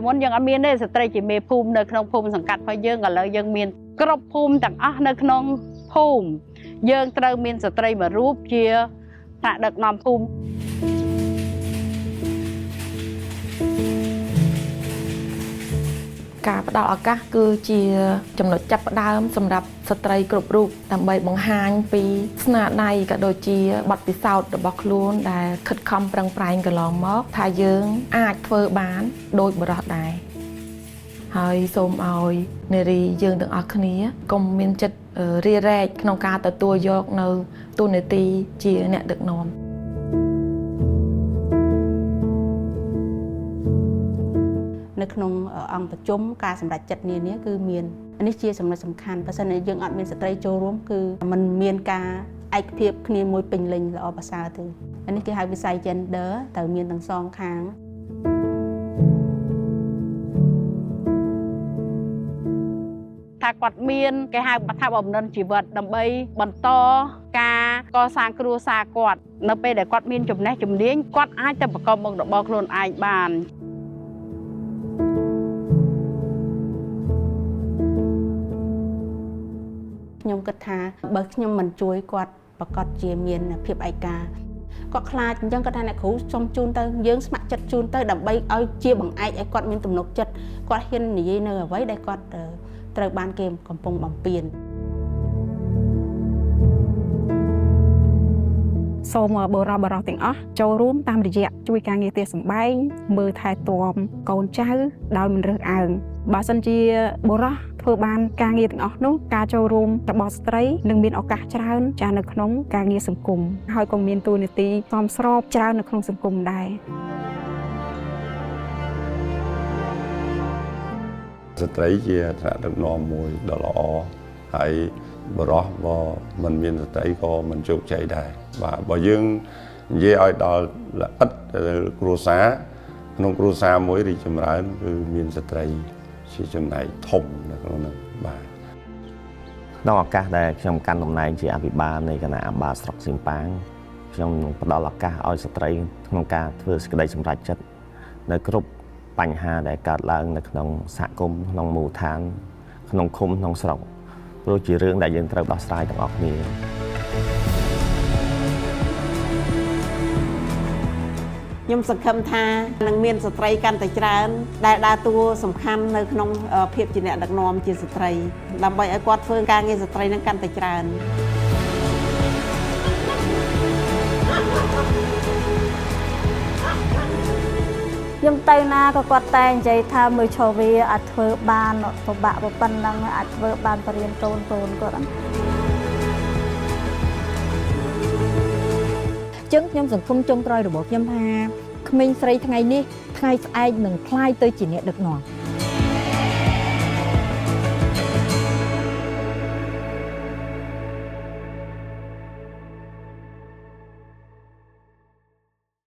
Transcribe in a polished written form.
មុនយើងអត់មានទេស្ត្រីជាមេភូមិនៅក្នុងភូមិសង្កាត់របស់យើងឥឡូវយើងមានគ្រប់ភូមិទាំងអស់នៅក្នុងភូមិយើងត្រូវមានស្ត្រីមួយរូបជាថ្នាក់ដឹកនាំភូមិ ការផ្ដល់ឱកាសគឺជាចំណុចចាប់ផ្ដើមសម្រាប់ស្ត្រីគ្រប់រូបដើម្បីបង្ហាញពីស្នាដៃក៏ដូចជាបទពិសោធន៍របស់ខ្លួនដែលខិតខំប្រឹងប្រែងកន្លងមកថាយើងអាចធ្វើបានដូចបុរសដែរហើយសូមឲ្យនារីយើងទាំងអស់គ្នាកុំមានចិត្តរារែកក្នុងការទទួលយកនៅតួនាទីជាអ្នកដឹកនាំ នៅក្នុងអង្គប្រជុំការសម្រេចចិត្តនានាគឺមាននេះជាចំណុចសំខាន់បើសិនជាយើងអត់មានស្ត្រីចូលរួមគឺมันមានការឯកភាពគ្នាមួយពេញលេញល្អប្រសើរទេនេះគេហៅវិស័យ gender ត្រូវមានទាំងសងខាង ថាគាត់មានគេហៅថាបំណិនជីវិតដើម្បីបន្តការកសាងគ្រួសារគាត់នៅពេលដែលគាត់មានចំណេះជំនាញគាត់អាចទៅប្រកបមុខរបរខ្លួនឯងបាន ខ្ញុំគិតថាបើខ្ញុំមិនជួយគាត់ប្រកាសជាមានភាពឯកាគាត់ខ្លាចអញ្ចឹងគាត់ថាអ្នកគ្រូសុំជូនទៅយើងស្ម័គ្រចិត្តជូនទៅដើម្បីឲ្យជាបង្អែកឲ្យគាត់មានទំនុកចិត្តគាត់ហ៊ាននិយាយនៅអ្វីដែលគាត់ត្រូវបានគេកំពុងបំពាន សូមបុរសទាំងអស់ចូលរួមតាមរយៈជួយការងារផ្ទះសម្បែងមើលថែទាំកូនចៅដោយមិនរើសអើងបើសិនជាបុរសធ្វើបានការងារទាំងអស់នោះការចូលរួមរបស់ស្ត្រីនឹងមានឱកាសច្រើនចាស់នៅក្នុងការងារសង្គមហើយក៏មានតួនាទីសមស្របច្រើននៅក្នុងសង្គមដែរ ស្ត្រីជាថ្នាក់ដឹកនាំមួយដ៏ល្អហើយបុរសបើមិនមានស្ត្រីក៏មិនជោគជ័យដែរបាទបើយើងនិយាយឲ្យដល់ល្អិតទៅគ្រួសារក្នុងគ្រួសារមួយរីកចម្រើនគឺមានស្ត្រីជាចំណែកធំនៅក្នុងនោះបាទ ក្នុងឱកាសដែលខ្ញុំកាន់តំណែងជាអភិបាលនៃគណៈអាបាលស្រុកសៀមប៉ាងខ្ញុំនឹងផ្ដល់ឱកាសឲ្យស្ត្រីក្នុងការធ្វើសេចក្តីសម្រេចចិត្តនៅគ្រប់បញ្ហាដែលកើតឡើងនៅក្នុងសហគមន៍ក្នុងមូលដ្ឋានក្នុងឃុំក្នុងស្រុកព្រោះជារឿងដែលយើងត្រូវដោះស្រាយទាំងអស់គ្នា ខ្ញុំសង្ឃឹមថានឹងមានស្ត្រីកាន់តែច្រើនដែលដើរតួសំខាន់នៅក្នុងភាពជាអ្នកដឹកនាំជាស្ត្រីដើម្បីឲ្យគាត់ធ្វើការងារស្ត្រីនឹងកាន់តែច្រើន ខ្ញុំទៅណាក៏គាត់តែនិយាយថាមើលឈវាអាចធ្វើបានពិបាកប៉ុណ្ណឹងអាចធ្វើបានបរៀនកូនគាត់ ចឹងខ្ញុំសង្ឃឹមចុងក្រោយរបស់ខ្ញុំថាក្មេងស្រីថ្ងៃនេះថ្ងៃស្អែកនឹងក្លាយទៅជាអ្នកដឹកនាំ